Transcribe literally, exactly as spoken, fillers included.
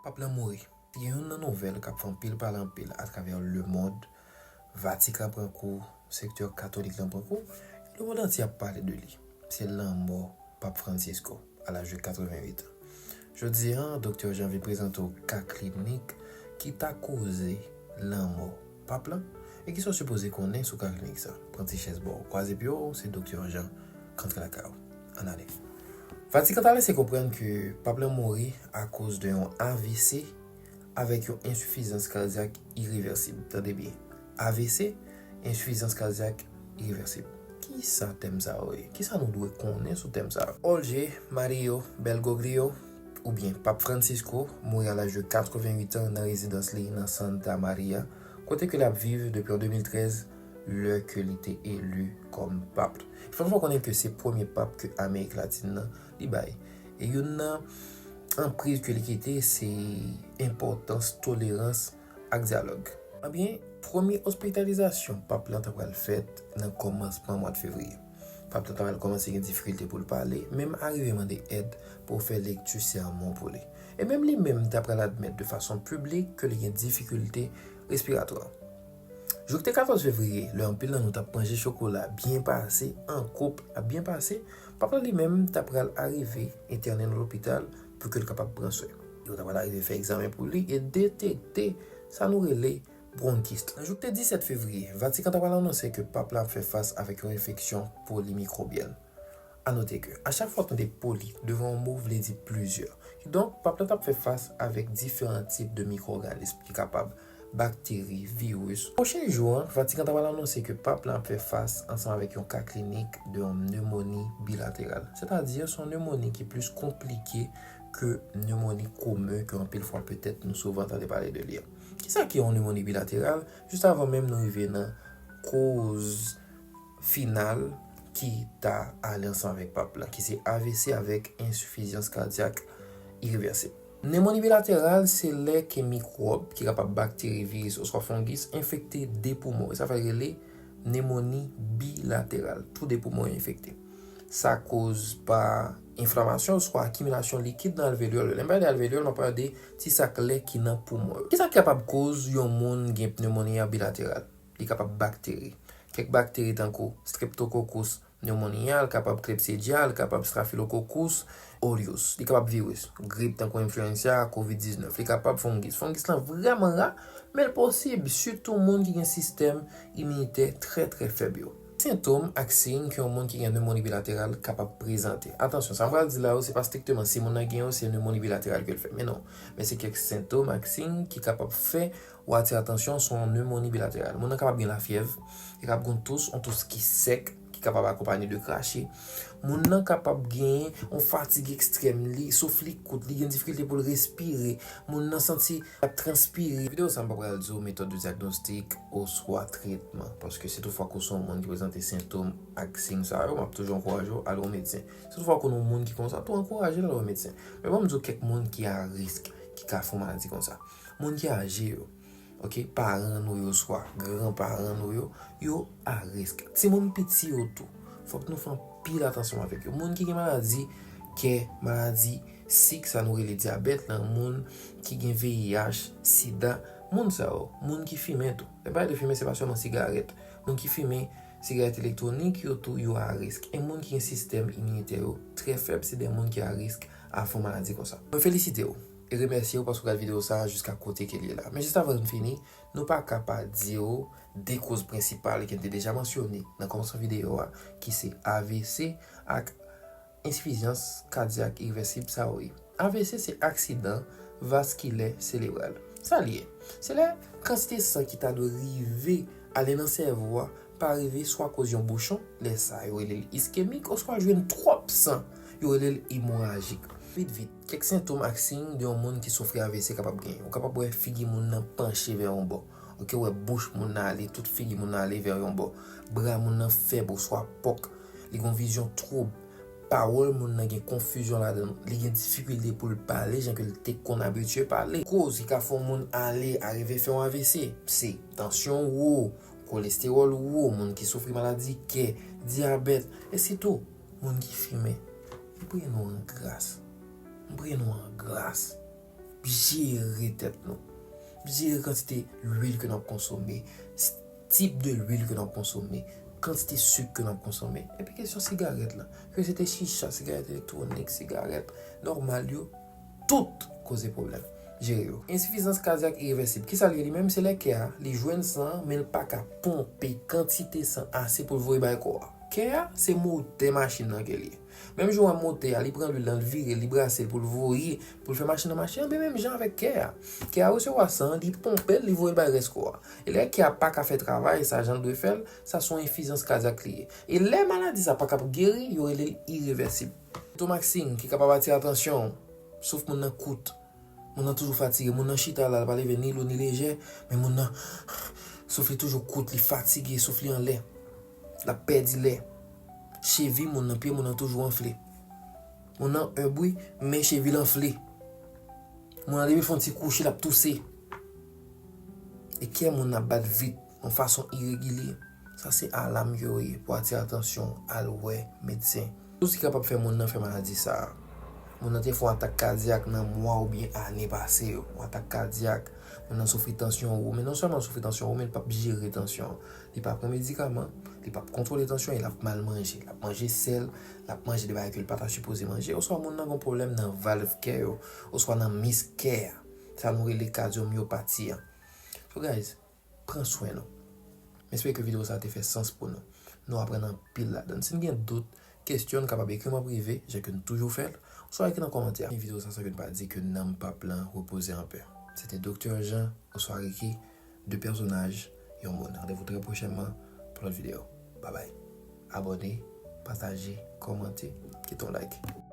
Pap lan mouri. Gen youn nan nouvèl k ap fè anpil pale anpil atravè lemonn. Vatikan pran kou, sektè katolik lan pran kou, lemonn antye ap pale de li. Se lanmò Pap Francisco, a laj de katrevenwit an. Jodi a, Doktè Jean vin prezante w ka klinik ki ta koze lanmò Pap lan. E kisa w sipoze konnen sou ka klinik sa? Pran ti chèz ba w, kwaze pye w, se Doktè Jean k antre lakay ou. Ann ale. Vatikan ta lese konprann ke Pap lan mouri akoz de yon A V C avèk yon ensifizans kadyak irevèsib. Tande byen. A V C, ensifizans kadyak irevèsib. Kisa tèm sa yo ye? Kisa nou dwe konnen sou tèm sa yo? Jorge Mario Bergoglio, oubyen Pap Francisco, mouri a laj de katrevenwit an nan rezidans li nan Santa Maria, kote ke l ap viv depi an de mil trèz, lè ke li te eli kòm pap. Fò n fè w konnen ke se premye pap ke Amerik Latin nan li bay. E youn nan anpriz ke li kite, se enpòtans tolerans ak dyalòg. Ebyen, premye ospitalizasyon pap lan ta pral fèt nan kòmansman mwa fevriye. Pap lan ta pral kòmanse gen difikilte pou l pale, menm arive mande èd pou fè lekti sèmon pou li. E menm li menm ta pral admèt de fason piblik ke li gen difikilte respiratwa. Jou ki te katòz fevriye, lè anpil nan nou t ap manje chokola byen pase, an koup ap byen pase, pap lan li menm ta pral arive entène nan lopital pou ke l kapab pran swen. Yo ta pral arive fè egzamen pou li e detekte sa nou rele bronkit. Nan jou ki te disèt fevriye, Vatikan ta pral anonse ke pap lan ap fè fas avèk yon enfeksyon polimikrobyèl. Anote ke a chak fwa w tande poli devan yon mo vle di plizyè. Kidonk, pap lan t ap fè fas avèk diferan tip de mikwo-òganism ki kapab bakteri, viris. Pwochen jou an, Vatikan ta pral anonse ke pap lan ap fè fas ansanm avèk yon ka klinik de yon nemoni bilateral. Sètadi, se yon nemoni ki plis konplike ke nemoni komen ke anpil fwa petèt nou souvan tande pale de li an. Kisa ki yon nemoni bilateral? Jis avan menm nou rive nan koz final ki ta ale ansanm avèk pap lan, ki se A V C avèk ensifizans kadyak irevèsib. Nemoni bilateral se lè ke mikwòb ki kapab bakteri, viris oswa fongis enfekte de poumon. E sa fè l rele nemoni bilateral. Tou de poumon yo enfekte. Sa koz pa enflamasyon oswa akimilasyon likid nan alveolyòl yo. Lè m pale de alveolyòl, m ap pale de ti sak lè ki nan poumon yo. Kisa ki kapab koz yon moun gen pneumonia bilateral? Li kapab bakteri. Kèk bakteri tankou Streptococcus pneumoniae, li kapab Klebsiella, li kapab Staphylococcus aureus. Li kapab viris, grip tankou enfliyensya, kovid diznèf. Li kapab fongis. Fongis lan vrèman ra, men l posib, sitou moun ki gen sistèm iminitè trè, trè fèb yo. Sentòm ak siy ke yon moun ki gen nemoni bilateral kapab prezante. Atansyon, sa m pral di la yo, se pa strikteman si moun nan gen yo, se nemoni bilateral ke l fè. Men non, men se kèk sentòm ak siy ki kapab fè w atire atansyon sou yon nemoni bilateral. Moun nan kapab gen lafyèv, li kapab gen yon tous, yon tous ki sèk, ki kapab akonpaye de krache. Moun nan kapab gen yon fatig ekstrèm, li souf li kout, li gen difikilte pou l respire. Moun nan santi l ap transpire. Videyo sa m pa pral di w metòd de dyagnostik oswa tretman, paske si toutfwa ke w se yon moun ki prezante sentòm ak siy sa yo, m ap toujou ankouraje w al wè yon medsen. Si toutfwa ke w konnen yon moun ki konsa, tou ankouraje l al wè medsen. Men ban m di w kèk moun ki a risk, ki ka fè yon maladi konsa. Moun ki aje yo, ok, paran nou yo, swa granparan nou yo, yo a risk. Timoun piti yo tou, fòk nou fè anpil atansyon avèk yo. Moun ki gen maladi kè, maladi sik, sa nou rele dyabèt lan, moun ki gen V I H, sida, moun sa yo, moun ki fimen tou. Lè m pale de fimen, se pa sèlman sigarèt. Moun ki fimen sigarèt elektwonik yo tou, yo a risk. E moun ki gen sistèm iminitè yo trè fèb, se de moun ki a risk a fè yon maladi konsa. Mwen felisite w e remèsye w paske w gade videyo sa a jiska kote ke l ye la. Men jis avan n fini, nou pa ka pa di w de koz prensipal ke n te deja mansyone nan kòmansman videyo a, ki se A V C ak ensifizans kadyak irevèsib sa yo ye. A V C se aksidan vaskilè selebral. Sa l ye? Se lè kantite san ki ta dwe rive ale nan sèvo a pa rive, swa akoz yon bouchon, lè sa yo rele l iskemik, oswa jwenn twòp san, yo rele l emorajik. Vit vit, kèk sentòm ak siy de yon moun ki soufri A V C kapab genyen. Ou kapab wè figi moun nan panche vè yon bò. Ok, ou wè bouch moun nan ale, tout figi moun nan ale vè yon bò. Bra moun nan fèb oswa pòk. Li gen yon vizyon twoub. Pawòl moun nan gen konfizyon ladan l. Li gen difikilte pou l pale jan ke l te konn abitye pale. Koz ki ka fè yon moun ale, arive fè yon A V C, se tansyon wo, kolestewòl wo, moun ki soufri maladi kè, dyabèt, e sitou moun ki fimen. M priye nou an gras. M priye nou an gras. jere tèt nou. Jere kantite lwil ke n ap konsome, s- tip de lwil ke n ap konsome, kantite sik ke n ap konsome. Epi kesyon sigarèt la, ke se te chicha, sigarèt elektwonik, sigarèt nòmal yo, tout koze pwoblèm. Jere yo. Ensifizans kadyak irevèsib. Kisa l ye li menm? Se lè kè a, li jwenn san an, men l pa ka ponpe kantite san ase pou l voye bay kò a. Kè a, se motè machin nan ke l ye. Menm jan w wè motè a, li pran lwil lan, l vire, li brase l pou l voye, pou l fè machin nan mache, anben menm jan avèk kè a. Kè a resevwa san an, li ponpe l, li voye l bay rès kò a. E lè kè a pa ka fè travay sa jan l dwe fè l, sa se yon enfizans kadyak li ye. E lè maladi sa pa ka geri, yo rele l irevèsib. Tomaksin ki kapab atire atansyon w, souf moun nan kout. Moun nan toujou fatige, moun nan chita la, l pa leve ni lou ni lejè, men moun nan souf li toujou kout, li fatige, souf li anlè. L ap pèdi lè. Chevi moun nan, pye moun nan toujou anfle. Moun nan enb wi, men chevi l anfle. Moun nan depi l fè yon ti kouche, l ap touse. E kè moun nan ap bat vit, yon fason iregilye. Sa se alam ke yo ye pou atire atansyon w, al wè medsen. Tout sa ki kapab fè moun nan fè maladi sa a. Moun nan te fè yon atak kadyak nan mwa oubyen ane pase yo. Yon atak kadyak, moun nan soufri tansyon wo, men non sèlman l soufri tansyon wo, men l p ap jere tansyon an. Li p ap pran medikaman, li p ap kontwole tansyon, e l ap mal manje. L ap manje sèl, l ap manje de bagay ke l pa ta sipoze manje, oswa moun nan gen pwoblèm nan valv kè yo, oswa nan mis kè a. Sa nou rele kadyomyopati an. So guys, pran swen nou. M espere ke videyo sa te fè sans pou nou. Nou aprann anpil ladan l. Si n gen dout, kesyon, n kapab ekri m an prive, jan ke n toujou fè l, oswa ekri nan kòmantè a. Videyo sa san ke n pa di ke nanm p ap lan repoze anpè. Se te Doktè Jean oswa Ricky, de pèsonaj, yon moun. Randevou trè pwochènman pou lòt videyo. Babay. Abòne, pataje, kòmante, kite yon like.